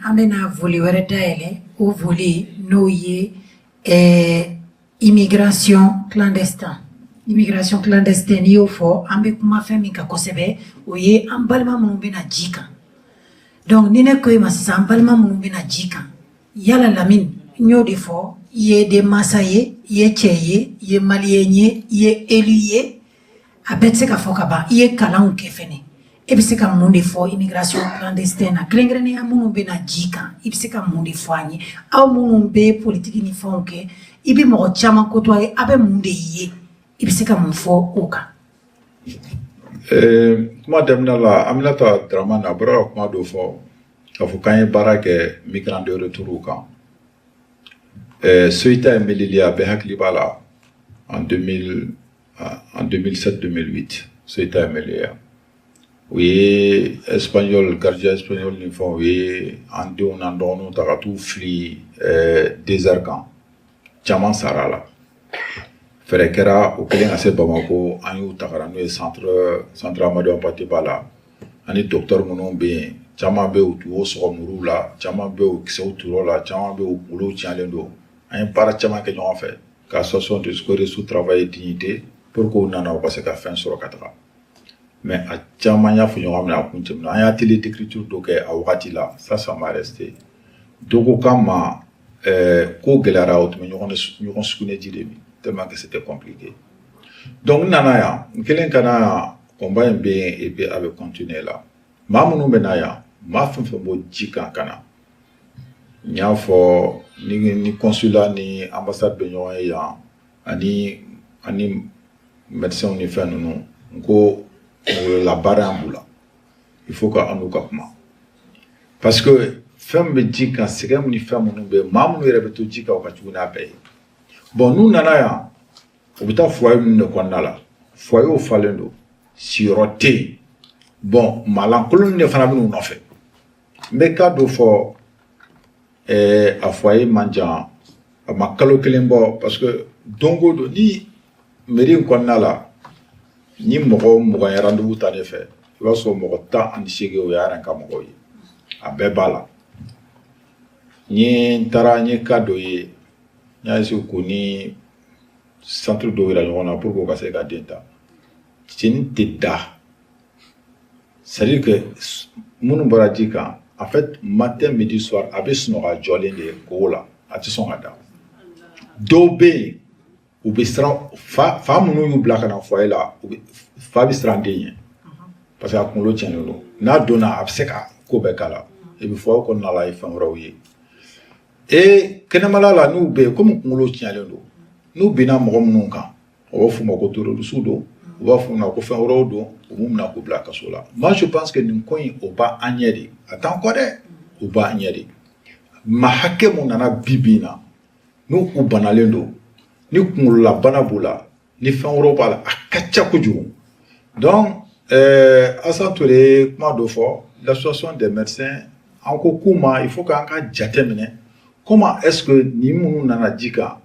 An bɛna volet wɛrɛ dayɛlɛ, o volet n'o ye immigration clandestin. Immigration clandestin, n'i y'o fɔ, an bɛ kuma fɛn min kan kosɛbɛ, o ye an balima minnu bɛna ji kan. Donc ni ne ko e ma sisan, an balima minnu bɛna ji kan, yala Lamine, n y'o de fɔ, i ye denmansa ye, i ye cɛ ye, i ye malien ye, i ye élu ye, a bɛɛ tɛ se ka fɔ ka ban, i ye kalanw kɛ fɛnɛ, e bɛ se ka mun de fɔ immigration clandestin na, kɛrɛnkɛrɛnnenya minnu bɛna ji kan? I bɛ se ka mun de fɔ an ye? Aw minnu bɛ politiki ni fɛnw kɛ, i bɛ mɔgɔ caman côtoyer, a bɛ mun de ye? I bɛ se ka mun fɔ o kan? Kuma daminɛ la, Aminata Dramane a bɔra ka kuma dɔ fɔ k'a fɔ k'an ye baara kɛ migrant de retour kan. Ceuta et Melilla, bɛɛ hakili b'a la, en 2000, en 2007-2008, Ceuta et Melilla, u ye espagnol, gardien espagnol ni fɛnw, u ye an denw n'an dɔgɔninw ta ka t'u fili désert kan. Caman sara a la. Fɛɛrɛ kɛra, o kɛlen ka se Bamako, an y'u ta ka na n'u ye centre Amadou Hampâté Bâ la. Ani docteur minnu bɛ yen, caman bɛ yen, u y'o sɔgɔ muruw la, caman bɛ yen, u kisɛw tur'o la, caman bɛ yen, u kunkolo tiɲɛlen don. An ye baara caman kɛ ɲɔgɔn fɛ ka Association de secours travail et dignité pour que u nana, u ka se ka fɛn sɔrɔ ka taga. Mais a caman y'a fɔ ɲɔgɔn min a kun tɛmɛna. An y'a atelier d'écriture dɔ kɛ a wagati la, ça m'a resté. Dɔ ko k'an ma ko gɛlɛyara, o tun bɛ ɲɔgɔn sugunɛji de min, tellement que c'était compliqué. Donc n nana yan, n kelen ka na yan, combat in bɛ yen et puis a bɛ continuer la. Maa minnu bɛ na yan, maa fɛn fɛn bɔ ji kan ka na, n y'a fɔ ni consulat ni ambassade bɛ ɲɔgɔn ye yan, ani médecins ni fɛn ninnu, n ko la baara in b'u la, il faut que an n'u ka kuma, parce que fɛn min bɛ ji kan, sɛgɛn ni fɛn minnu bɛ, maa minnu yɛrɛ bɛ to ji kan, o ka jugu n'a bɛɛ ye. Bon, n'u nana yan, u bɛ taa foyer minnu de kɔnɔna la, foyer falen don, siyɔrɔ tɛ yen. Bon, maalankolon de fana bɛ n'u nɔfɛ. N bɛ cas dɔ fɔ, a foyer man jan, a ma kalo kelen bɔ, parce que don o don ni mairie in kɔnɔna la, ni mɔgɔ 20 ye rendez-vous ta ne fɛ, i b'a sɔrɔ mɔgɔ 18, o y'a yɛrɛ ka mɔgɔw ye, a bɛɛ b'a la. N ye n taara, n ye cas dɔ ye, n y'a essayer k'o ni centre dɔw yira ɲɔgɔn na pour que u ka se ka den ta. Cɛnin tɛ da, c'est à dire que minnu bɔra ji kan, en fait, matin, midi, soir, a bɛ sunɔgɔ, a jɔlen de kogo la, a tɛ sɔn ka da. Dɔw bɛ yen, u bɛ siran fa. Fa minnu y'u bila ka na foyer la, u bɛ fa bɛ siran den ɲɛ, parce que a kunkolo tiɲɛnen don. N'a donna, a bɛ se ka ko bɛɛ k'a la. Et puis foyer kɔnɔna la, a ye fɛn wɛrɛw ye. E kɛnɛmala la, n'u bɛ yen, komi kunkolo tiɲɛlen don, n'u binna mɔgɔ minnu kan, u b'a f'u ma ko terroriste don, u b'a f'u ma ko fɛn wɛrɛw don, u b'u minɛ k'u bila kaso la. Moi, je pense que nin ko in, o b'an ɲɛ de, a t'an kɔ dɛ, o b'an ɲɛ de. Maa hakɛ mun nana bi bi in na, n'u u banalen don, ni kunkololabana b'u la, ni fɛn wɛrɛw b'a la, a ka ca kojugu. Donc Assa Touré ye kuma dɔ fɔ, l'Association des médecins, an ko k'u ma, il faut k'an ka jate minɛ comment est-ce que nin minnu nana ji kan,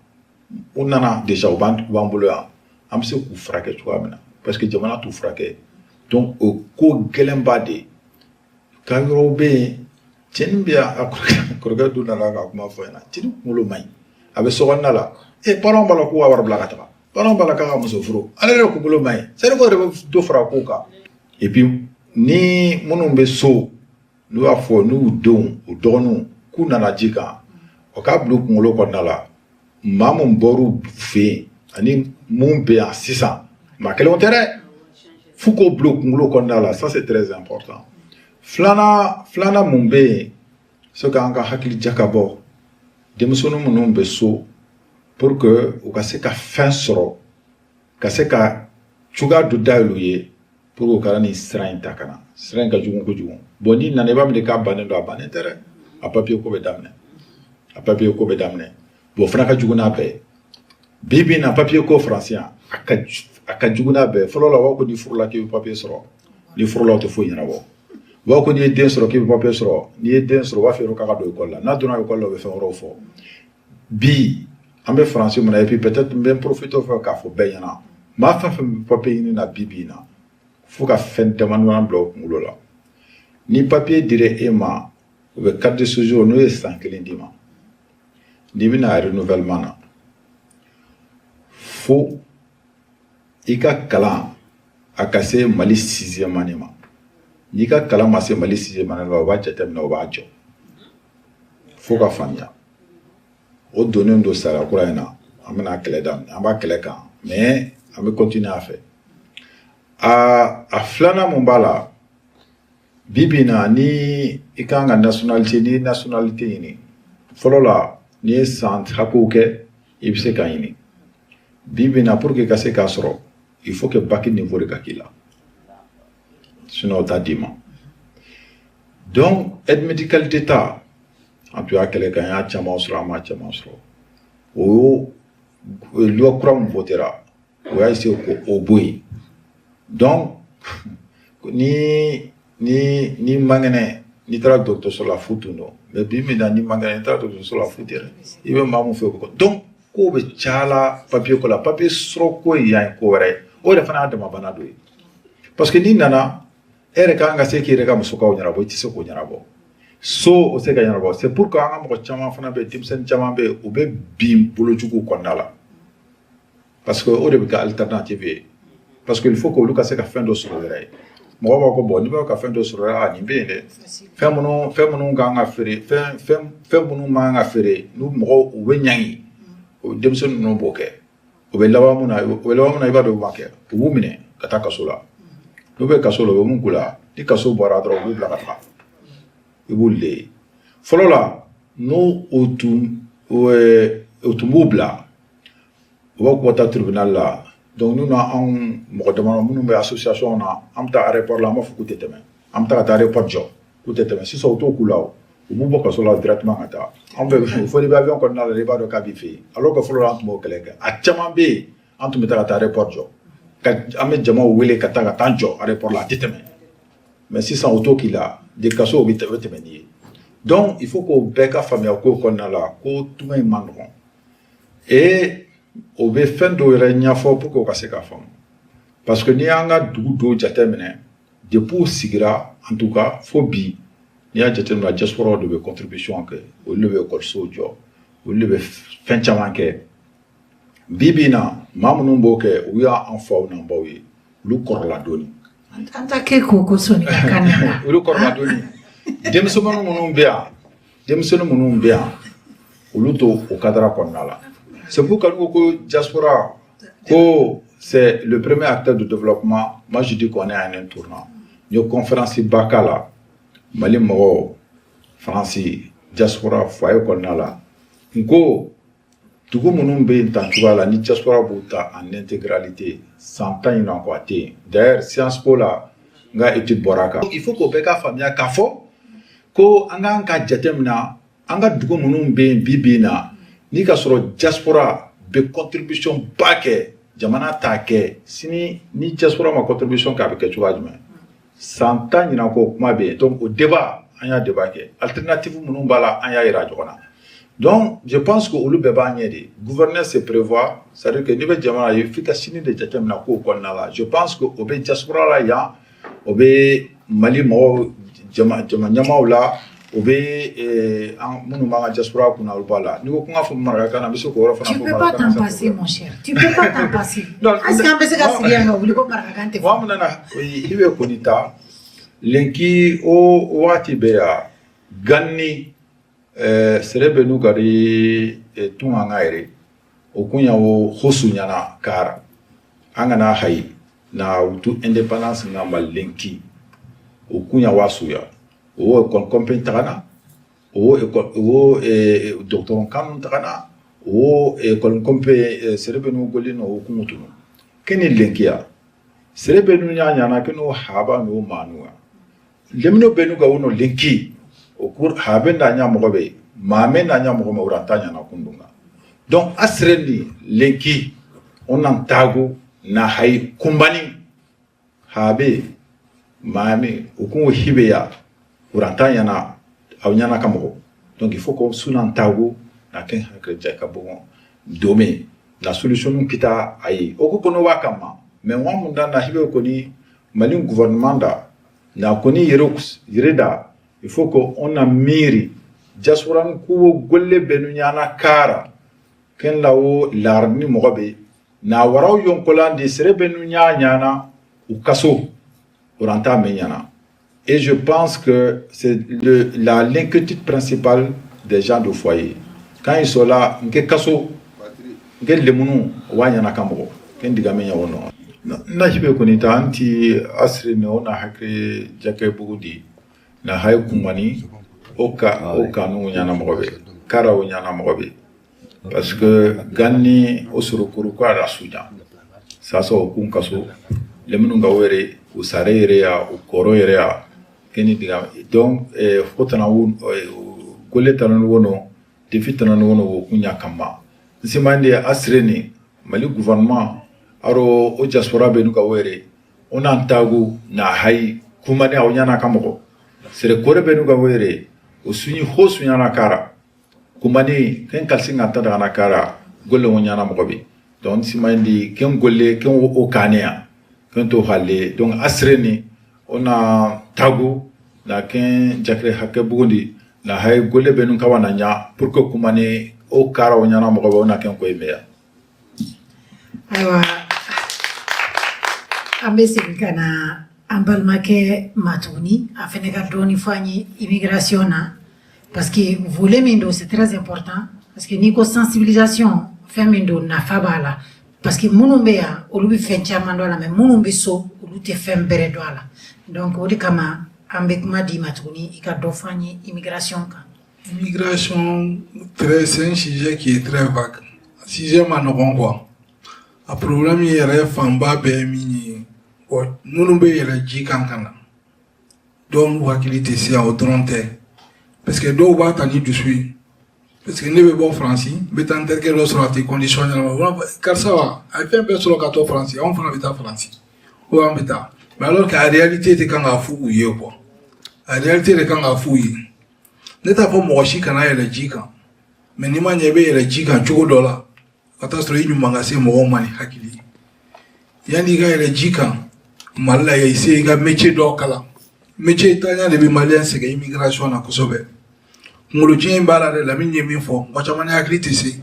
u nana déjà, u b'an bolo yan, an bɛ se k'u furakɛ cogoya min na, parce que jamana t'u furakɛ. Donc o ko gɛlɛnba de ye ka yɔrɔw bɛ yen. Cɛnin bɛ yan, a kɔrɔkɛ dɔ nana ka kuma fɔ n ɲɛna, cɛnin kunkolo man ɲi, a bɛ sokɔnɔna la e, parents b'a la k'u ka wari bila ka taga, parents b'a la k'a ka muso furu, ale yɛrɛ kunkolo man ɲi, c'est à dire ko yɛrɛ bɛ dɔ fara ko kan. Et puis ni minnu bɛ so, n'u y'a fɔ n'u denw, u dɔgɔninw k'u nana ji kan, o k'a bila u kunkolo kɔnɔna la, maa mun bɔr'u fɛ yen ani mun bɛ yan sisan, maa kelenw tɛ dɛ, f'u k'o bila u kunkolo kɔnɔna la. Ça, c'est très important. Filanan mun bɛ yen, c'est k'an ka hakili jakabɔ denmisɛnnin minnu bɛ so, pour que u ka se ka fɛn sɔrɔ, ka se ka cogoya dɔ dayɛlɛ u ye pour que u kana nin sira in ta ka na. Sira in ka jugu kojugu. Bon, n'i nana, i b'a miiri k'a bannen don, a bannen tɛ dɛ, a papier ko bɛ daminɛ, a papier ko bɛ daminɛ. Bon, o fana ka jugu n'a bɛɛ ye. Bi bi in na, papier ko faransi yan, a ka jugu n'a bɛɛ ye. Fɔlɔ la, u b'a fɔ ko n'i furula k'i bɛ papier sɔrɔ. N'i furula, o tɛ foyi ɲɛnabɔ. U b'a fɔ ko n'i ye den sɔrɔ k'i bɛ papier sɔrɔ. N'i ye den sɔrɔ, u b'a fɔ k'a ka don ekɔli la. N'a donna ekɔli la, u bɛ fɛn wɛrɛw fɔ. Bi an bɛ faransi mun na? Et puis peut-être n bɛ n profiter fɛ k'a fɔ bɛɛ ɲɛna, maa fɛn fɛn bɛ papier ɲini na bi bi in na, fo ka fɛn dama dama bila u kunkolo la. Ni papier dira e ma U bɛ carte de séjour, n'o ye san 1 d'i ma, n'i bɛna renouvellement na, fo i ka kalan a ka se Mali sixième année ma. N'i ka kalan ma se Mali sixième année la, u b'a jateminɛ, u b'a jɔ fo ka faamuya. O donnen don sariya kura in na. An bɛna kɛlɛ daminɛ, an b'a kɛlɛ kan, mais an bɛ continuer a fɛ. A filanan mun b'a la, bi bi in na, ni i kan ka nationalité, n'i ye nationalité ɲini, fɔlɔ la, n'i ye san hakɛw kɛ, i bɛ se k'a ɲini. Bi bi in na, pour que i ka se k'a sɔrɔ, il faut que bac niveau de ka k'i la, sinon o t'a d'i ma. Donc aide médicale d'État, an tun y'a kɛlɛ kɛ, an y'a caman sɔrɔ, an m'a caman sɔrɔ. O loi kura min votera, o y'a essayer k'o bɔ yen. Donc ni man kɛnɛ, n'i taara dɔgɔtɔrɔso la, fu tun don, mais bi min na, n'i man kɛnɛ, n'i taara dɔgɔtɔrɔso la, fu tɛ dɛ. I bɛ maa mun fɛ, o bɛ kɔ. Donc kow bɛ caya papier ko la. Papier sɔrɔ ko ye yan ye ko wɛrɛ ye, o yɛrɛ fana y'a dama bana dɔ ye, parce que n'i nana, e yɛrɛ kan ka se k'i yɛrɛ ka musakaw ɲɛnabɔ, i tɛ se k'o ɲɛnabɔ so, o tɛ se ka ɲɛnabɔ. C'est pourquoi an ka mɔgɔ caman fana bɛ yen, denmisɛnnin caman bɛ yen, u bɛ bin bolojuguw kɔnɔna la, parce que o de bɛ kɛ alternative ye, parce que il faut que olu ka se ka fɛn dɔ sɔrɔ u yɛrɛ ye. Mɔgɔ b'a fɔ, bon, n'i b'a ka fɛn dɔ sɔrɔ, a nin bɛ yen dɛ, fɛn minnu kan ka feere, fɛn minnu man kan ka feere, n'u mɔgɔw u bɛ ɲangi, o denmisɛnnin ninnu b'o kɛ. O bɛ laban mun na? O bɛ laban mun na? I b'a dɔn, u b'a kɛ, u b'u minɛ ka taa kaso la. N'u bɛ kaso la, u bɛ mun k'u la? Ni kaso bɔra dɔrɔn, u b'u bila ka taga, i b'olu de ye. Fɔlɔ la, n'o o tun b'u bila, u b'a fɔ k'u ka taa tribunal la. Donc n'u anw mɔgɔ damadɔ minnu bɛ association na, an bɛ taa aéroport la, an b'a fɔ k'u tɛ tɛmɛ, an bɛ taa ka taa aéroport jɔ k'u tɛ tɛmɛ. Sisan, u t'o k'u la, o u b'u bɔ kaso la directement ka taa. Anw bɛ fo n'i bɛ avion kɔnɔna la, i b'a dɔn k'a b'i fɛ yen, alors que fɔlɔ la, an tun b'o kɛlɛ kɛ. A caman bɛ yen, an tun bɛ taa ka taa aéroport jɔ, ka an bɛ jamaw wele ka taa jɔ aéroport la, a tɛ tɛmɛ. Mais sisan, o t'o k'i la de, kaso o bɛ tɛmɛ n'i ye. Donc il faut k'o bɛɛ ka faamuya ko kɔnɔna la, ko tunga in man nɔgɔn, et o bɛ fɛn dɔw yɛrɛ ɲɛfɔ pour que o ka se k'a faamu, parce que n'i y'an ka dugu dɔw jateminɛ, depuis u sigira, en tout cas fo bi, n'i y'a jateminɛ, diaspora de bɛ contribution kɛ, olu de bɛ ekɔlisow jɔ, olu de bɛ fɛn caman kɛ. Bi bi in na, maa minnu b'o kɛ, u y'an faw n'an baw ye, olu kɔrɔla dɔɔni. An ta kɛ k'o ko sɔnni ka kan na. Olu kɔrɔla dɔɔni. Denmisɛnnin minnu bɛ yan, denmisɛnnin minnu bɛ yan, olu t'o o cadre kɔnɔna la. C'est pourquoi ko diaspora ko c'est le premier acteur de développement. Moi, je dis qu'on est à un tournant. N ye conférence ba k'a la, Mali mɔgɔw, Faransi diaspora foyer kɔnɔna la. N ko dugu minnu bɛ yen tan cogoya la, ni diaspora b'u ta en intégralité, san 10 in na kɔ, a tɛ yen. D'ailleurs, Sciences Po la, n ka étude bɔra a kan. Il faut k'o bɛɛ ka faamuya k'a fɔ ko an k'an ka jateminɛ an ka dugu minnu bɛ yen bi bi in na, n'i ka sɔrɔ diaspora bɛ contribution ba kɛ, jamana t'a kɛ. Sini, ni diaspora ma contribution kɛ, a bɛ kɛ cogoya jumɛn? San 10 ɲinan ko kuma bɛ yen. Donc o débat, an y'a débat kɛ, alternative minnu b'a la, an y'a yira ɲɔgɔn na. Donc je pense que olu bɛɛ b'an ɲɛ de. Gouverner, c'est prévoir, c'est à dire que n'i bɛ jamana ye, f'i ka sini de jateminɛ kow kɔnɔna la. Je pense que o bɛ diaspora la yan, o bɛ Mali mɔgɔw, jama ɲɛmaaw la, o bɛ an minnu b'an ka diaspora kunna, olu b'a la. N'i ko ko n k'a fɔ marakakan na, n bɛ se k'o yɔrɔ fana Tu fɔ peux pas marakakan t'en na, sans passer, problème. mon cher. Tu peux pas t'en passer. Non, Est-ce qu'an bɛ se ka sigi yan ka wuli ko marakakan tɛ Mɔgɔ fɔ? min nana i bɛ kɔni ta lenki o waati bɛ yan ganni sere bɛ n'u gari tunga ŋa yɛrɛ o kun ya o hosu ɲana kara an kana hayi na wutu indépendance ŋa ma lenki o kun ya wasu ya o école compagnie tagana, o école o docteur kanu tagana, o école compagnie sere bɛ n'u goli no o kun tunu keni lenkiya sere bɛ nu ɲa ɲana keno haba no manuwa lemino bɛ nu ka wono lenki o kur habe na ɲa mɔgɔ bɛ maame na ɲa mɔgɔ ma ora ta ɲana kundunga. Donc asere ni lenki on nan tago na hay kumbani habe maame o kun hibeya ora ta ɲana aw ɲana ka mɔgɔ. Donc il faut qu'on sunan tago na ken hakɛ jɛ ka bɔ dome na solution kita ayi o ko kono wa kama. Mais wa mun da na hibe koni Mali gouvernement da na koni yere yere da. Il faut que on a miiri diaspora ko golle benu ɲana kara ken lawo larni mɔgɔ be na waraw yonkolandi sere benu ɲa ɲana u kaso oranta me ɲana. Et je pense que c'est l'inquiétude principale des gens de foyer. Quand ils sont là, nke kaso nke lemunu wa ɲana ka mɔgɔ ken diga me ɲa wono na hibe koni ta anti asri ne ona hakre jake bugudi na hay kumani o ka o kanu ɲana mɔgɔ be kara o ɲana mɔgɔ be, parce que ganni o sorokoro ko ala suja sasa o kun kaso lemunu ga were u sare yɛrɛ ya u kɔrɔ yɛrɛ ya keni diga. Donc fo tana wo golle tana wono défi tana wono wo kunya kama nsimande asre ni Mali gouvernement aro o diaspora be nu ka were onan tagu na hay kumani aw ɲana ka mɔgɔ sere kore be nu ka were o sunyi ho sunyana kara kumani ken kalsi nga tada na kara golle wo ɲana mɔgɔ be. Donc simandi ken golle ken o kanea ken to halle. Donc asre ni ona tagu na ken jakre hakke bugundi na hay golle be nu ka wana ɲa pour que kumani o kara o ɲana mɔgɔ be ona ken ko emeya. Ayiwa, an bɛ segin ka na an balimakɛ ma tuguni, a fɛnɛ ka dɔɔni fɔ an ye immigration na, parce que volet min don, c'est très important, parce que n'i ko sensibilisation, fɛn min don, nafa b'a la, parce que minnu bɛ yan, olu bɛ fɛn caman dɔn a la, mais minnu bɛ so, olu tɛ fɛn bɛrɛ dɔn a la. Donc o de kama an bɛ kuma d'i ma tuguni, i ka dɔ fɔ an ye immigration kan. Immigration, c'est un sujet qui est très vague. Sujet ma nɔgɔn quoi. A problème yɛrɛ fanba bɛɛ ye min ye, bon, minnu bɛ yɛlɛ ji kan ka na, dɔw n'u hakili tɛ se yan, o dɔrɔn tɛ, parce que dɔw b'a ta ni dusu ye, parce que ne bɛ bɔ Faransi, n bɛ taa n terikɛ dɔ sɔrɔ a tɛ condition ɲɛnama, o b'a fɔ karisa wa, a ye fɛn bɛɛ sɔrɔ ka to Faransi, anw fana bɛ taa Faransi, ou an bɛ taa. Mais alors que a réalité tɛ kan k'a f'u ye quoi, a réalité de kan k'a f'u ye. Ne t'a fɔ mɔgɔ si kana yɛlɛ ji kan, mais n'i ma ɲɛ i bɛ yɛlɛ ji kan cogo dɔ la, ka taa sɔrɔ i ɲuman ka se mɔgɔw ma ni hakili ye. Yanni i ka yɛlɛ ji kan Mali la, i se i ka métier dɔw kalan. Métier tanya de bɛ malien sɛgɛn immigration na kosɛbɛ. Kunkolo tiɲɛ in b'a la dɛ. Lamini ye min fɔ, mɔgɔ caman ni hakili tɛ se,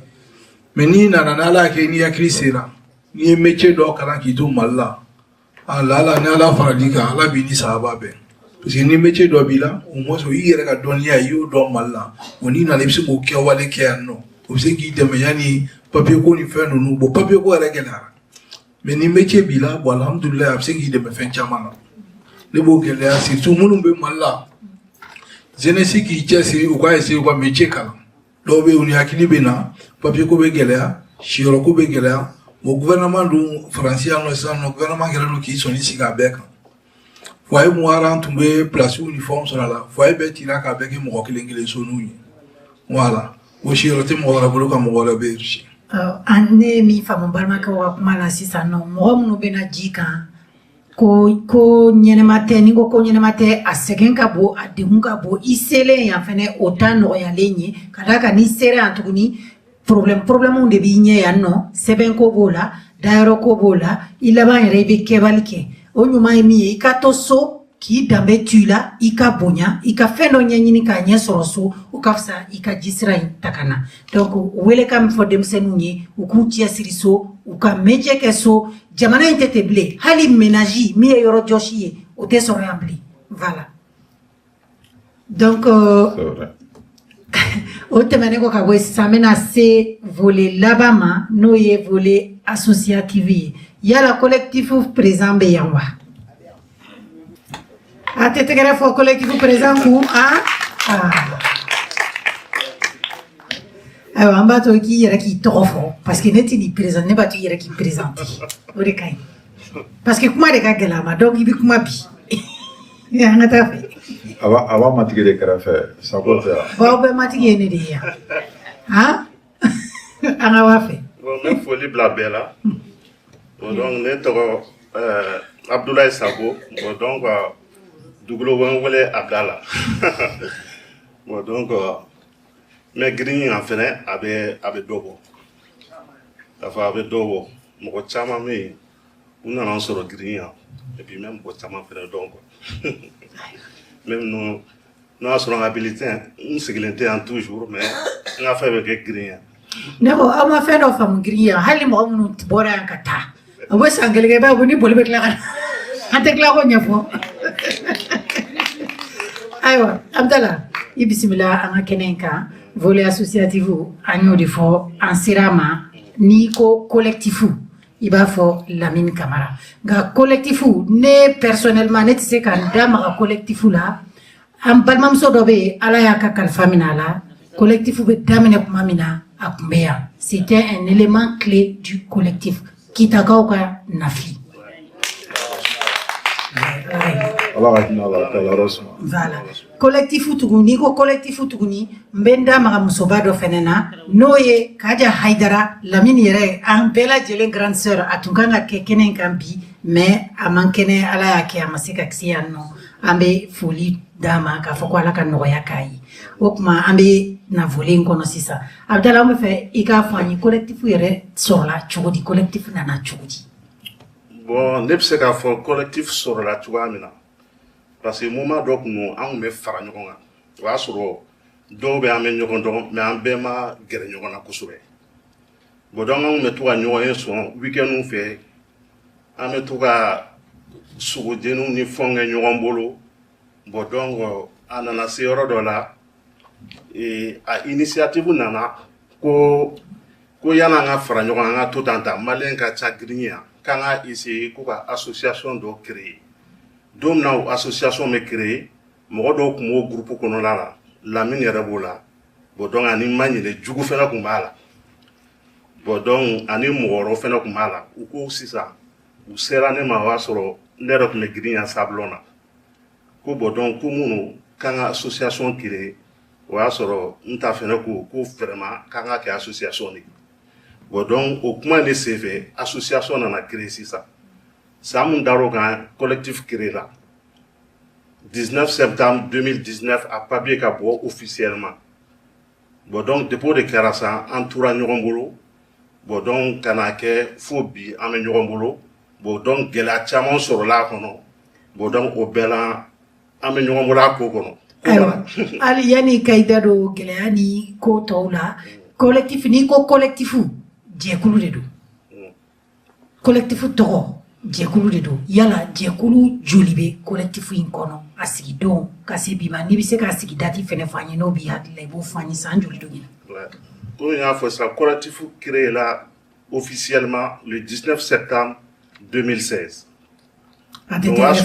mais n'i nana, n'Ala y'a kɛ n'i hakili sera, n'i ye métier dɔw kalan k'i to Mali la, a la ala ni Ala faral'i kan, Ala b'i ni sahaba bɛn, parce que ni métier dɔ b'i la, au moins o y'i yɛrɛ ka dɔnniya ye, i y'o dɔn Mali la, o n'i nana, i bɛ se k'o kɛwale kɛ yan nɔ, o bɛ se k'i dɛmɛ yanni papier ko ni fɛn ninnu. Bon, papier ko yɛrɛ gɛlɛyara, mais ni métier b'i la, bon, alhamdulilayi, a bɛ se k'i dɛmɛ fɛn caman na. Ne b'o gɛlɛya, surtout minnu bɛ Mali la, jeunesse k'i cɛsiri, u ka essayer u ka métier kalan. Dɔw bɛ yen, u ni hakili bɛ na, papier ko bɛ gɛlɛya, siyɔrɔ ko bɛ gɛlɛya. Bon, gouvernement dun, Faransi yan nɔ sisan nɔ, gouvernement kɛlen don k'i sɔnni sigi a bɛɛ kan. Foyer mun tun bɛ place ni fɛnw sɔrɔ a la, foyer bɛɛ cira k'a bɛɛ kɛ mɔgɔ kelen kelen soninw ye. Voilà, o siyɔrɔ tɛ mɔgɔ wɛrɛ bolo ka mɔgɔ wɛrɛ bɛ An ne ye min faamu balimakɛw ka kuma la sisan nɔ, mɔgɔ minnu bɛna ji kan, ko ko ɲɛnɛma tɛ, n'i ko ko ɲɛnɛma tɛ, a sɛgɛn ka bon, a degun ka bon. I selen yan fɛnɛ, o ta nɔgɔyalen ye, ka d'a kan n'i sera yan tuguni, problème de b'i ɲɛ yan nɔ. Sɛbɛnko b'o la, dayɔrɔ ko b'o la, i laban yɛrɛ i bɛ kɛbali kɛ. O ɲuman ye min ye, i ka to so k'i danbe to i la, i ka bonya, i ka fɛn dɔ ɲɛɲini k'a ɲɛ sɔrɔ so, o ka fisa i ka jisira in ta ka na. Donc welekan min fɔ denmisɛnninw ye, u k'u cɛsiri so, u ka métier kɛ so. Jamana in tɛ ten bilen, hali ménage min ye yɔrɔ jɔsi ye, o tɛ sɔrɔ yan bilen. Voilà, donc C'est vrai. O tɛmɛnen kɔ ka bɔ yen sisan, an bɛna se volet laban ma, n'o ye volet associatif ye. Yala collectif président bɛ yan wa? A tɛ tɛgɛrɛ fɔ collectif président kun. Ah. Ayiwa, an b'a to i k'i yɛrɛ k'i tɔgɔ fɔ, parce que ne tɛ n'i présent, ne b'a to i yɛrɛ k'i présenter, o de ka ɲi, parce que kuma de ka gɛlɛn a ma. Donc i bɛ kuma bi, an ka taa fɛ. A b'a matigi de kɛrɛfɛ, Sako tɛ yan. Bon, aw bɛɛ matigi ye ne de ye yan han, an ka waa fɛ. Bon, n bɛ foli bila bɛɛ la. Bon, donc ne tɔgɔ Abdoulaye Sako. Bon, donc dugukolo bɛ n wele Abdala. Bon, donc n bɛ girin yan fɛnɛ, a bɛ dɔ bɔ. K'a fɔ a bɛ dɔ bɔ. Mɔgɔ caman bɛ yen, u nana n sɔrɔ girin yan. Et puis n bɛ mɔgɔ caman fɛnɛ dɔn quoi. Même non N'o y'a sɔrɔ n ka bulletin, n sigilen tɛ yan toujours, mais n ka fɛn bɛ kɛ Grigny yan. Ne ko aw ma fɛn dɔ faamu Grigny yan, hali mɔgɔ minnu bɔra yan ka taa, u bɛ san kelen kɛ, i b'a ye ni boli bɛ tila ka na, an tɛ tila k'o ɲɛfɔ. Ayiwa Abudala, i bisimila an ka kɛnɛ in kan. Volet associatif, an y'o de fɔ, an sera a ma. N'i ko collectif, i b'a fɔ Lamine Kamara. Nka collectif, ne personnellement, ne tɛ se ka n da maga collectif la. An balimamuso dɔ bɛ yen, Ala y'a ka kalifa minɛ a la. Collectif bɛ daminɛ tuma min na, a tun bɛ yan. C'était un élément clé du collectif, Kitakaw ka Nafi. Ala ka hinɛ a la k'a la suma. Voilà, collectif tuguni, n'i ko collectif tuguni, n bɛ n da maga musoba dɔ fɛnɛ na, n'o ye Kaja Hayidara, Lamine yɛrɛ, an bɛɛ lajɛlen grande sœur. A tun kan ka kɛ kɛnɛ in kan bi, mais a man kɛnɛ, Ala y'a kɛ a ma se ka se yan nɔ. An bɛ foli d'a ma k'a fɔ ko Ala ka nɔgɔya k'a ye. O tuma an bɛ na volet in kɔnɔ sisan. Abudala, an bɛ fɛ i k'a fɔ an ye, collectif yɛrɛ sɔrɔla cogo di? Collectif nana cogo di? Bon, ne bɛ se k'a fɔ collectif sɔrɔla cogoya min na, parce que moment dɔ tun don, an tun bɛ fara ɲɔgɔn kan. O y'a sɔrɔ dɔw bɛ, an bɛ ɲɔgɔn dɔn, mais an bɛɛ ma gɛrɛ ɲɔgɔn na kosɛbɛ. Bon, donc an tun bɛ to ka ɲɔgɔn ye sɔn week-end fɛ, an bɛ to ka sogojeniw ni fɛnw kɛ ɲɔgɔn bolo. Bon, donc a nana se yɔrɔ dɔ la, a initiative nana ko yan'an ka fara ɲɔgɔn kan, an ka to tan tan, Malien ka ca Grigny yan, k'an ka essayer ko ka association dɔ créer. Don min na o association bɛ créer, mɔgɔ dɔw tun b'o groupe kɔnɔna la, Lamine yɛrɛ b'o la. Bon, donc ani ma ɲinɛ, Jugu fɛnɛ tun b'a la. Bon, donc ani mɔgɔ wɛrɛw fɛnɛ tun b'a la. U ko sisan, u sera ne ma, o y'a sɔrɔ ne yɛrɛ tun bɛ Grigny yan sablon na, ko bon, donc ko minnu k'an ka association créer. O y'a sɔrɔ n ta fɛnɛ ko vraiment k'an ka kɛ association de. Bon, donc o kuma de senfɛ, association nana créer. Sisan, san mun dar'o kan, collectif créé la 19 septembre 2019, a papier ka bɔ officiellement. Bon, donc depuis o de kɛra sa, an tora ɲɔgɔn bolo. Bon, donc ka na kɛ fo bi, an bɛ ɲɔgɔn bolo. Bon, donc gɛlɛya caman sɔrɔla a kɔnɔ. Bon, donc o bɛɛ la, an bɛ ɲɔgɔn bolo a ko kɔnɔ. Ayiwa, hali yanni ka i da don gɛlɛya ni ko tɔw la, collectif, n'i ko collectif, jɛkulu de don. Collectif tɔgɔ, jɛkulu de don. Yala jɛkulu joli bɛ collectif in kɔnɔ, a sigidon ka se bi ma? N'i bɛ se k'a sigi date fɛnɛ fɔ an ye, n'o b'i hakili la, i b'o fɔ an ye, san joli don ɲina? Komi n y'a fɔ sisan, collectif créé la officiellement le 19 septembre 2016. A tɛ O y'a tɛmɛ.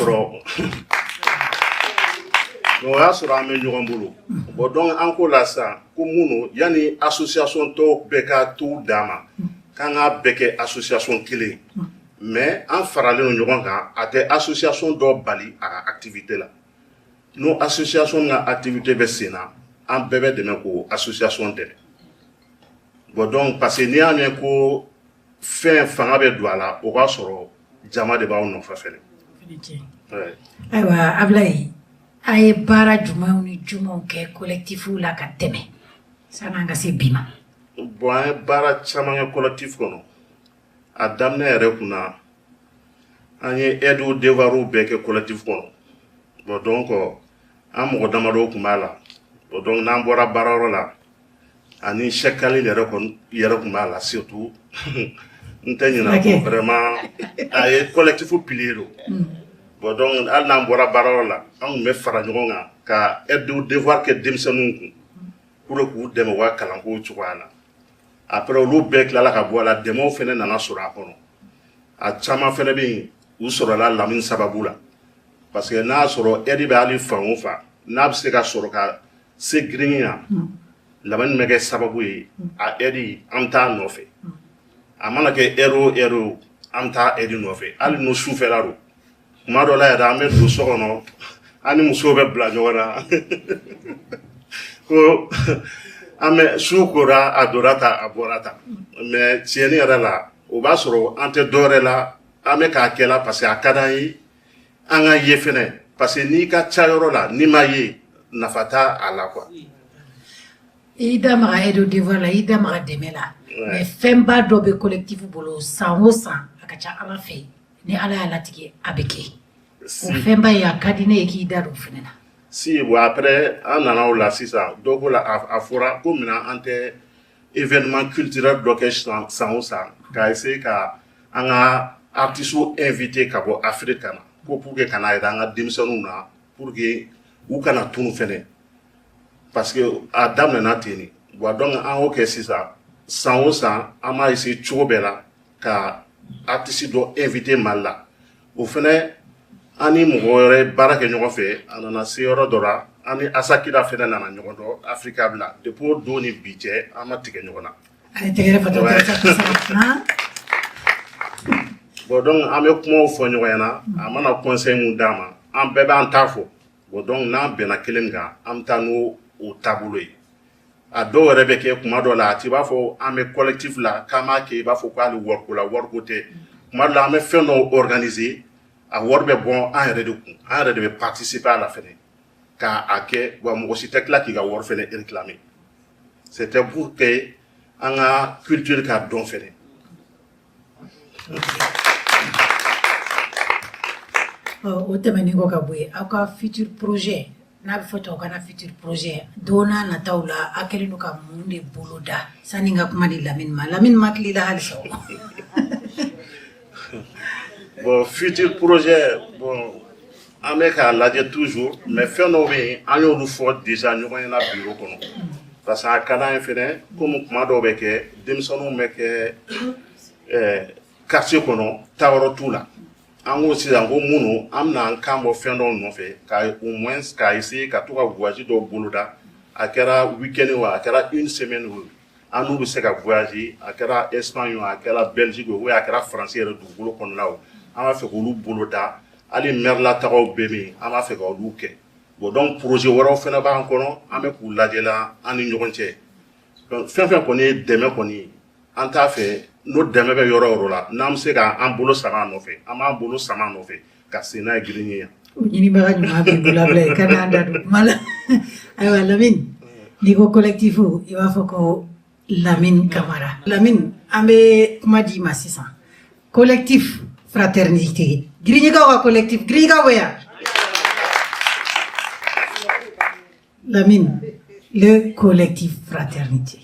sɔrɔ an bɛ ɲɔgɔn bolo. Bon, donc an ko la sisan ko mun don, yanni association tɔw bɛɛ ka t'u dan ma, k'an k'a bɛɛ kɛ association kelen, mais an faralen don ɲɔgɔn kan. A tɛ association dɔ bali a ka activité la. N'o association ka activité bɛ sen na, an bɛɛ bɛ dɛmɛ k'o association dɛmɛ. Bon, donc parce que n'i y'a mɛn ko fɛn fanga bɛ don a la, o b'a sɔrɔ jama de b'aw nɔfɛ fɛnɛ. Ouais. Ayiwa Abulayi, a ye baara jumɛnw ni jumɛnw kɛ collectif la ka tɛmɛ san'an ka se bi ma? Bon, an ye baara caman kɛ collectif kɔnɔ. A daminɛ yɛrɛ kunna, an ye aide aux devoirs bɛɛ kɛ collectif kɔnɔ. Bon, donc an mɔgɔ damadɔw tun b'a la. Bon, donc n'an bɔra baarayɔrɔ la, ani Cheikh Khalil yɛrɛ kɔni yɛrɛ tun b'a la surtout, n tɛ ɲinɛ Fulakɛ. Kɔ vraiment, a ye collectif pilier don. Bon, donc hali n'an bɔra baarayɔrɔ la, an tun bɛ fara ɲɔgɔn kan ka aide aux devoirs kɛ denmisɛnninw kun pour que k'u dɛmɛ u ka kalanko cogoya la. Après, olu bɛɛ tilala ka bɔ a la, dɛmɛw fɛnɛ nana sɔrɔ a kɔnɔ. A caman fɛnɛ bɛ yen, u sɔrɔla Lamini sababu la, parce que n'a y'a sɔrɔ aide bɛ hali fan o fan, n'a bɛ se ka sɔrɔ ka se Grigny yan, Lamini bɛ kɛ sababu ye a aide, an bɛ taa a nɔfɛ. A mana kɛ heure o heure o, an bɛ taa aide nɔfɛ, hali n'o sufɛla don. Kuma dɔ la yɛrɛ, an bɛ don so kɔnɔ, an ni musow bɛ bila ɲɔgɔn na ko an bɛ su kora, a donna tan, a bɔra tan. Mais tiɲɛni yɛrɛ la, o b'a sɔrɔ an tɛ dɔwɛrɛ la, an bɛ k'a kɛ la parce que a ka d'an ye an ka ye fɛnɛ, parce que n'i ka ca yɔrɔ la, n'i ma ye, nafa t'a a la quoi. I da maga aide au devoir la, i da maga dɛmɛ la, mais fɛnba dɔ bɛ collectif bolo san o san, a ka ca Ala fɛ, ni Ala y'a latigɛ, a bɛ kɛ o fɛnba ye. A ka di ne ye k'i da don o fɛnɛ na. Si bon, après an nana o la sisan, dɔ ko la a fɔra ko minna an tɛ événement culturel dɔ kɛ san o san, k'a essayer ka an ka artistes invité ka bɔ Afrique ka na, ko pour que ka na yira an ka denmisɛnninw na, pour que u kana tunu fɛnɛ, parce que a daminɛna ten de. Bon, donc an y'o kɛ sisan, san o san an b'a essayer cogo bɛɛ la ka artiste dɔ invité Mali la. O fɛnɛ, an ni mɔgɔ wɛrɛ baara kɛ ɲɔgɔn fɛ. A nana se yɔrɔ dɔ la, an ni Asakira fɛnɛ nana ɲɔgɔn dɔn Afrika bila. Depuis o don ni bi cɛ, an ma tigɛ ɲɔgɔn na. A ye tɛgɛrɛ fɔ docteur. Bon, donc an bɛ kumaw fɔ ɲɔgɔn ɲɛna, a mana conseil mun d'an ma, an bɛɛ b'an ta fɔ. Bon, donc n'an bɛnna kelen kan, an bɛ taa n'o o taabolo ye. A dɔw yɛrɛ bɛ kɛ kuma dɔ la, a t'i b'a fɔ an bɛ collectif la k'an b'a kɛ i b'a fɔ k'ale wariko la, wariko tɛ. Kuma dɔ la, an bɛ fɛn dɔw organiser, a wari bɛ bɔ an yɛrɛ de kun, an yɛrɛ de bɛ participer a la fɛnɛ k'a kɛ. Wa mɔgɔ si tɛ tila k'i ka wari fɛnɛ réclamer. C'était pour que an ka culture ka dɔn fɛnɛ. O tɛmɛnen kɔ ka bɔ yen, aw ka futur projet, n'a bɛ fɔ tubabukan na futur projet, don n'a nataw la, aw kɛlen don ka mun de bolo da? Sani n ka kuma di Lamini ma, Lamini ma tila i la halisa o. Bon, futur projet, bon, an bɛ k'a lajɛ toujours, mais fɛn dɔw bɛ yen, an y'olu fɔ déjà ɲɔgɔn ɲɛna bureau kɔnɔ, parce que a ka d'an ye fɛnɛ, komi kuma dɔw bɛ kɛ, denmisɛnninw bɛ kɛ quartier kɔnɔ, taayɔrɔ t'u la. An ko sisan ko minnu an bɛna an kan bɔ fɛn dɔw nɔfɛ, ka au moins k'a essayer ka to ka voyage dɔw boloda. A kɛra week-end o, a kɛra une semaine o, an n'u bɛ se ka voyager, a kɛra Espagne o, a kɛra Belgique o, a kɛra France yɛrɛ dugukolo kɔnɔna o, an b'a fɛ k'olu boloda. Hali maire la tagaw bɛ min, an b'a fɛ ka olu kɛ. Bon, donc projet wɛrɛw fana b'an kɔnɔ, an bɛ k'u lajɛ la an ni ɲɔgɔn cɛ. Donc fɛn fɛn kɔni ye dɛmɛ kɔni ye, an t'a fɛ n'o dɛmɛ bɛ yɔrɔ o yɔrɔ la, n'an bɛ se k'an bolo sama a nɔfɛ, an b'an bolo sama a nɔfɛ ka sen n'a ye girin yan. O ɲinibaga ɲuman b'i bolo, Abulayi, ka n'an da don kuma la. Ayiwa Lamini, n'i ko collectif, i b'a fɔ ko Lamini Kamara. Lamini, an bɛ kuma d'i ma sisan. Collectif fraternité, Giriɲikaw ka collectif, Giriɲikaw bɛ yan. Lamine, le collectif fraternité.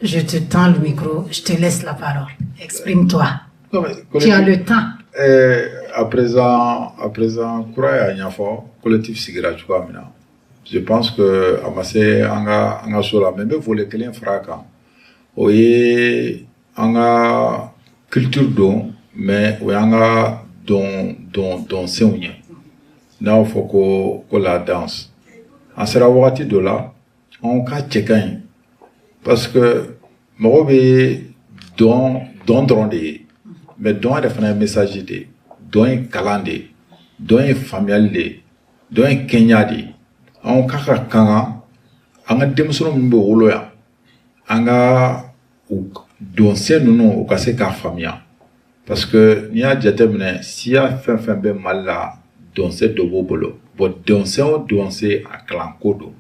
Je te tends le micro, je te laisse la parole. Exprime-toi. Tu as le temps. À présent, kura y'a ɲɛfɔ collectif sigira cogoya min na. Je pense que a ma se an ka so la, mais n bɛ volet kelen fara a kan. O ye an ka culture don, mais o y'an ka dɔn senw ye. N'a y'o fɔ ko la danse. An sera wagati dɔ la, anw ka cɛ ka ɲi, parce que mɔgɔ bɛ dɔn dɔrɔn de ye, mais dɔn yɛrɛ fana ye message de ye, dɔn ye kalan de ye, dɔn ye faamuyali de ye, dɔn ye kɛɲa de ye. Anw ka kan an ka denmisɛnnin minnu bɛ wolo yan, an ka u dɔnsen ninnu, u ka se k'a faamuya, parce que n'i y'a jateminɛ, siya fɛn fɛn bɛ Mali la, dɔnsen dɔ b'o bolo. Bon, dɔnsen o dɔnsen, a kalanko don.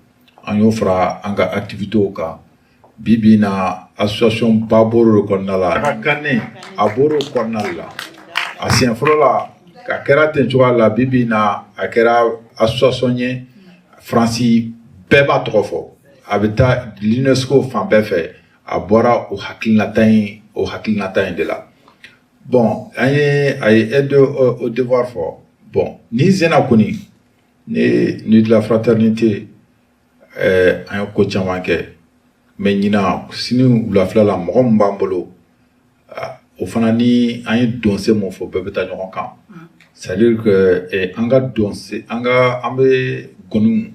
An y'o fara an ka activités kan. Bi bi in na, association ba bɔr'o kɔnɔna la, a ka kan a bɔr'o kɔnɔna la. A siɲɛ fɔlɔ la, a kɛra ten cogoya la. Bi bi in na, a kɛra association ye, Faransi bɛɛ b'a tɔgɔ fɔ, a bɛ taa l'UNESCO fan bɛɛ fɛ. A bɔra o hakilinata in de la. Bon, an ye a ye aide au devoir fɔ. Bon, nin senna kɔni, ne Nuit de la fraternité, an ye ko caman kɛ, mais ɲinan sini wulafɛla la, mɔgɔ min b'an bolo, o fana ni an ye donsen mun fɔ, bɛɛ bɛ taa ɲɔgɔn kan. C'est à dire que an ka donsen, an ka an bɛ gɔniw,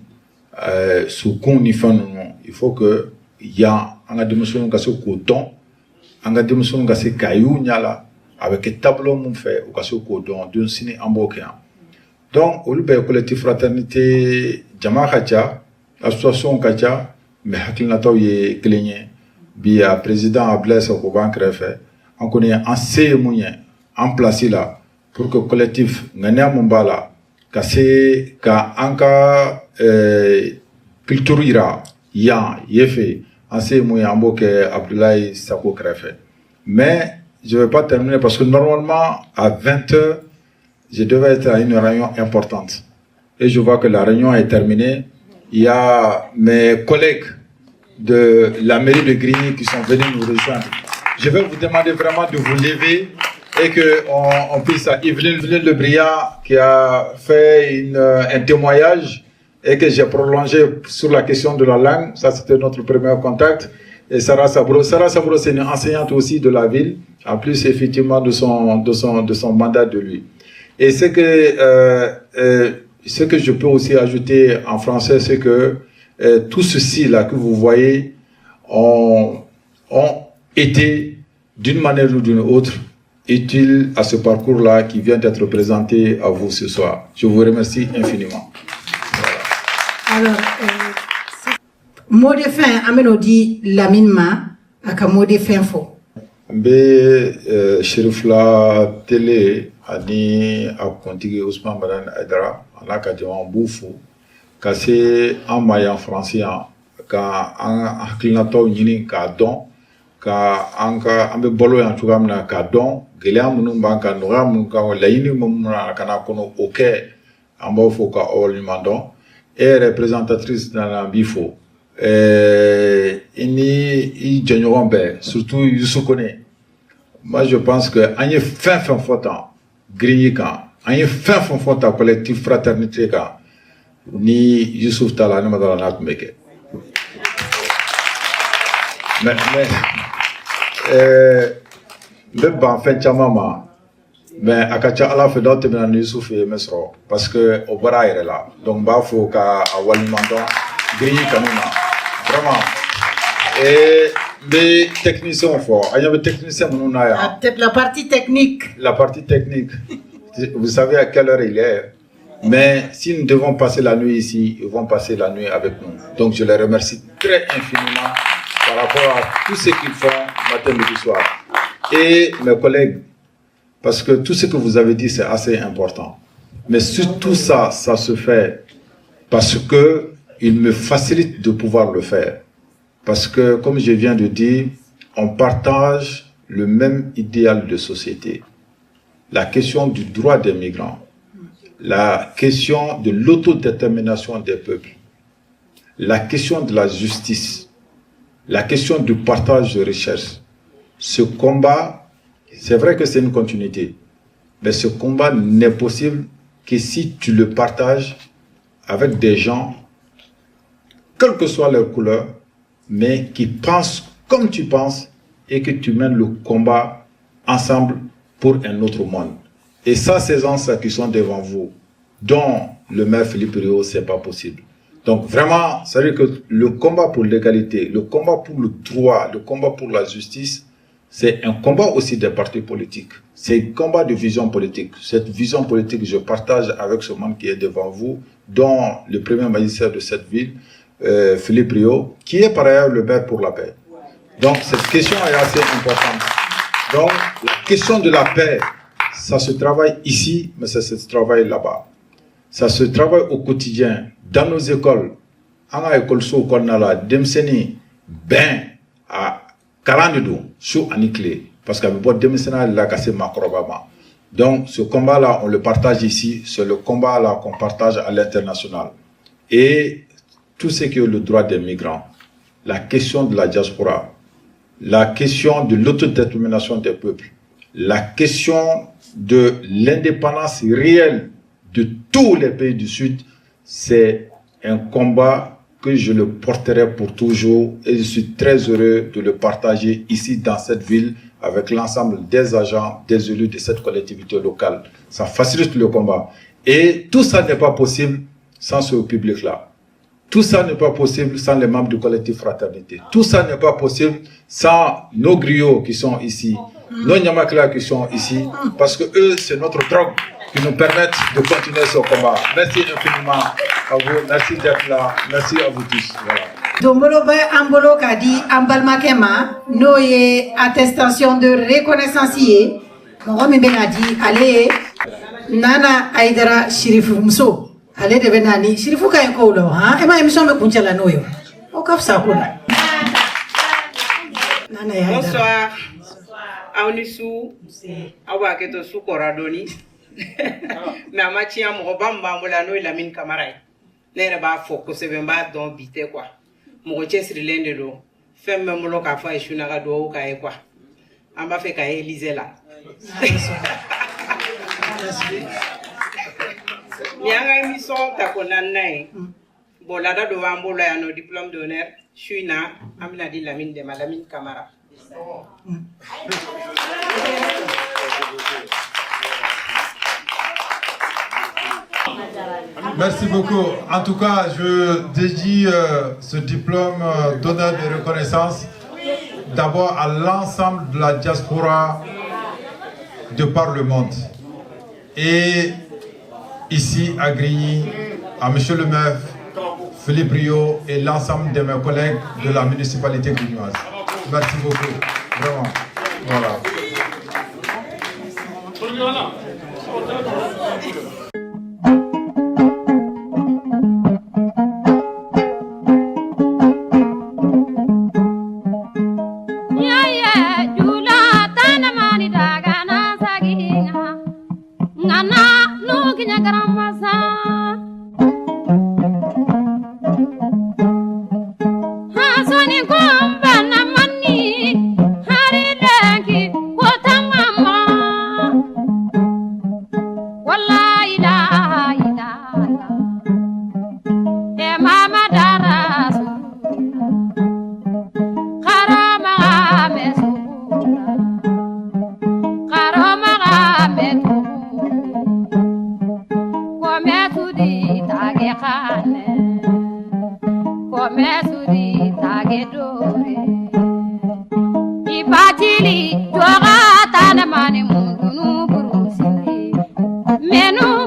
sokunw ni fɛn ninnu, il faut que yan an ka denmisɛnninw ka se k'o dɔn, an ka denmisɛnninw ka se k'a y'u ɲɛ la, a bɛ kɛ taabolo mun fɛ, u ka se k'o dɔn. Don sini an b'o kɛ yan. Donc olu bɛɛ ye collectif fraternité. Jama ka ca, association ka ca, mais hakilinataw ye kelen ye. Bi a président Abdoulaye Sako b'an kɛrɛfɛ. An kɔni, an se ye mun ye an place la, pour que collectif ŋaniya mun b'a la, ka se ka an ka culture yira yan yefe, an se ye mun ye, an b'o kɛ Abdoulaye Sako kɛrɛfɛ. Mais je vais pas terminer, parce que normalement à 20 heures, je devais être à une réunion importante. Et je vois que la réunion est terminée. Il y a mes collègues de la mairie de Grigny qui sont venus nous rejoindre. Je vais vous demander vraiment de vous lever et qu'on on puisse... Yveline Lebriat qui a fait un témoignage et que j'ai prolongé sur la question de la langue. Ça, c'était notre premier contact. Et Sarah Sabro. Sarah Sabro, c'est une enseignante aussi de la ville, en plus effectivement de son mandat de lui. Et ce que je peux aussi ajouter en français, c'est que tout ceci-là que vous voyez ont été, d'une manière ou d'une autre, utiles à ce parcours-là qui vient d'être présenté à vous ce soir. Je vous remercie infiniment. Voilà. Alors, mot de fin, an bɛn'o di Lamine ma, a ka mot de fin fɔ. N bɛ Cherifla Télé ani a kuntigi Ousmane Madani Aidara a n'a ka jama, n b'u fo ka se an ma yan Faransi yan ka an hakilinataw ɲini k'a dɔn, ka an ka an bɛ balo yan cogoya min na k'a dɔn, gɛlɛya minnu b'an kan, nɔgɔya minnu kan, laɲini minnu na ka na kɔnɔ o kɛ. An b'aw fo ka aw waleɲuman dɔn. E yɛrɛ présentatrice nana, n b'i fo, i ni i jɛɲɔgɔn bɛɛ, surtout Youssou Kone. Moi, je pense que an ye fɛn fɛn fɔ tan Grigny kan, an ye fɛn fɛn fɔ tan collectif fraternité kan, ni Youssouf t'a la, ne ma d'a la n'a tun bɛ kɛ. Mais n bɛ ban fɛn caman ma, mais a ka ca Ala fɛ, n'aw tɛmɛna ni Youssouf ye, n bɛ sɔrɔ parce que o bɔra a yɛrɛ la. Donc n b'a fo ka a waleɲuman dɔn Grigny kanu na vraiment. Et n bɛ technicien fɔ, an ɲɛ bɛ technicien minnu na yan. La partie technique. La partie technique, vous savez à quelle heure il est, mais si nous devons passer la nuit ici, ils vont passer la nuit avec nous. Donc je les remercie très infiniment par rapport à tout ce qu'ils font matin, midi, soir. Et mes collègues, parce que tout ce que vous avez dit, c'est assez important. Mais surtout ça, ça se fait parce que il me facilite de pouvoir le faire. Parce que, comme je viens de dire, on partage le même idéal de société. La question du droit des migrants, la question de l'autodétermination des peuples, la question de la justice, la question du partage de richesses. Ce combat, c'est vrai que c'est une continuité, mais ce combat n'est possible que si tu le partages avec des gens, quelle que soit leur couleur, mais qui pensent comme tu penses et que tu mènes le combat ensemble pour un autre monde. Et ça, ces gens qui sont devant vous, dont le maire Philippe Rio, c'est pas possible. Donc vraiment, ça veut dire que le combat pour l'égalité, le combat pour le droit, le combat pour la justice, c'est un combat aussi des partis politiques. C'est un combat de vision politique. Cette vision politique, je partage avec ce monde qui est devant vous, dont le premier magistrat de cette ville, Philippe Rio, qui est par ailleurs le maire pour la paix. Donc cette question est assez importante. Donc la question de la paix, ça se travaille ici, mais ça se travaille là-bas. Ça se travaille au quotidien, dans nos écoles. An ka ekɔlisow kɔnɔna la, denmisɛnnin bɛn a kalan de don su ani tile, parce que a bɛ bɔ denmisɛnninya de la ka se maakɔrɔba ma. Donc ce combat là, on le partage ici, c'est le combat là qu'on partage à l'international. Et tout ce qui est le droit des migrants, la question de la diaspora, la question de l'autodétermination des peuples, la question de l'indépendance réelle de tous les pays du Sud, c'est un combat que je le porterai pour toujours et je suis très heureux de le partager ici dans cette ville avec l'ensemble des agents, des élus de cette collectivité locale. Ça facilite le combat. Et tout ça n'est pas possible sans ce public-là. Tout ça n'est pas possible sans les membres du collectif Fraternité. Tout ça n'est pas possible sans nos griots qui sont ici, nos Nyamakala qui sont ici, parce que eux, c'est notre drogue qui nous permettent de continuer ce combat. Merci infiniment à vous, merci d'être là, merci à vous tous. Voilà. Donbolo bɛ an bolo k'a di an balimakɛ ma, n'o ye attestation de reconnaissance ye. Mɔgɔ min bɛna di, ale ye Nana Ayidara Sirifu muso, ale de bɛ na ni Sirifu ka ɲi kow la. Han, e ma émission bɛ kuncɛ la n'o ye, o ka fisa ko la. Nana Ayidara. Bonsoir. Aw ni su. Aw b'a kɛ to su kɔra dɔɔni. Mais a ma tiɲɛ, mɔgɔba min b'an bolo yan, n'o ye Lamine Kamara ye, ne yɛrɛ b'a fɔ kosɛbɛ, n b'a dɔn bi tɛ quoi. Mɔgɔ cɛsirilen de don. Fɛn bɛ n bolo k'a fɔ a ye su na, ka dugawu k'a ye quoi. An b'a fɛ k'a ye Élysée la. Nin y'an ka émission tako naaninan ye. Bon, laada dɔ b'an bolo yan nɔ, diplôme d'honneur. Su in na, an bɛna di Lamine de ma, Lamine Kamara. Merci beaucoup. En tout cas, je dédie ce diplôme d'honneur de reconnaissance d'abord à l'ensemble de la diaspora de par le monde. Et ici à Grigny, à Monsieur le maire, Philippe Rio et l'ensemble de mes collègues de la municipalité grignoise. Merci beaucoup. Vraiment. Voilà. Menu.